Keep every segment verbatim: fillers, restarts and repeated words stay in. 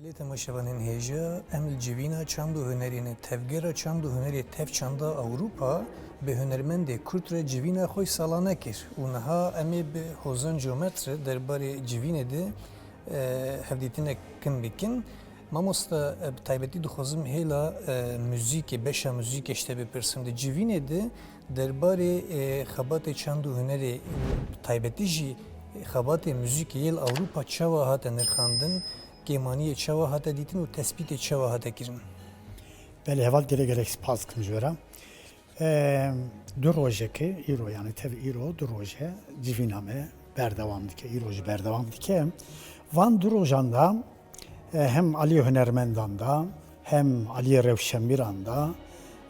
Lê temaşevanên hêja, em li civîna çand û hunerê ne, tevgera çand û hunerê tev çanda Ewropa bi hunermendê Kurd re civîna xwe salane kir û niha em ê bi Hozan Comet re derbarê civînê de, e, hevdîtinek kin bikin. Mamosta, e, bi taybetî dixwazim hêla, e, muzîkê, beşa muzîkê ji te bipirsim. Di civînê de derbarê, e, xebatê çand û hunerê, bi taybetî jî xebatê muzîkê yê li Ewropa çawa hate nirxandin, kêmaniyê çawa hate dîtin û tespîtê çawa hate kirin? Belê, heval, gelek gelek spas dikim ji we re. Em, du rojeke îro, yani tev îro du roje civîna me berdewam dike, îro jî berdewam dike. Van du rojan da, e, hem aliyê hunermendan da, hem aliyê rewşenbîran da,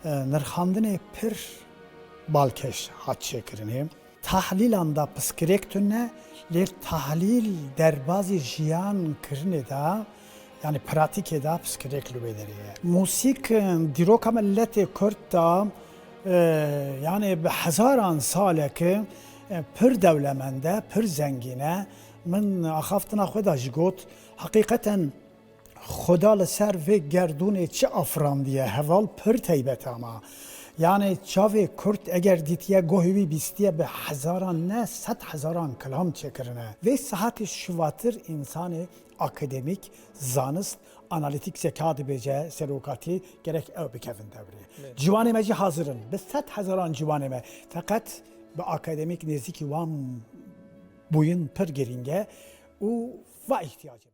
e, nirxandinê pir balkêş hat çêkirinê. Tahlîlan da pirsgirêk tune, lê tahlîl derbazî jiyan kirinê da, yani pratîkê da pirsgirêk li wê derê ye. Mûsîk, e, dîroka miletê Kurd da, e, yani bi hezaran saleke, e, pir dewlemend e, pir zengîn e. Min axaftina xwe da jî got, heqîqeten Xuda li ser vê gerdûnê çi afirandiye, heval, pir taybet e ama. Yani çavê Kurd eger dîtiye, guhê wî bîstiye, bi hezaran ne, sed hezaran kilam çêkirine. Vê saetê şivatir însanê akademîk, zanist, analîtîk zeka dibêje serokatî, gerek ew bikevin dewrê. Evet. Ciwanê me jî hazir in. Bi sed hezaran ciwanê me. Feqet bi akademîk nêzîkî wan bûyin pir girîng e û va îhtiyacê.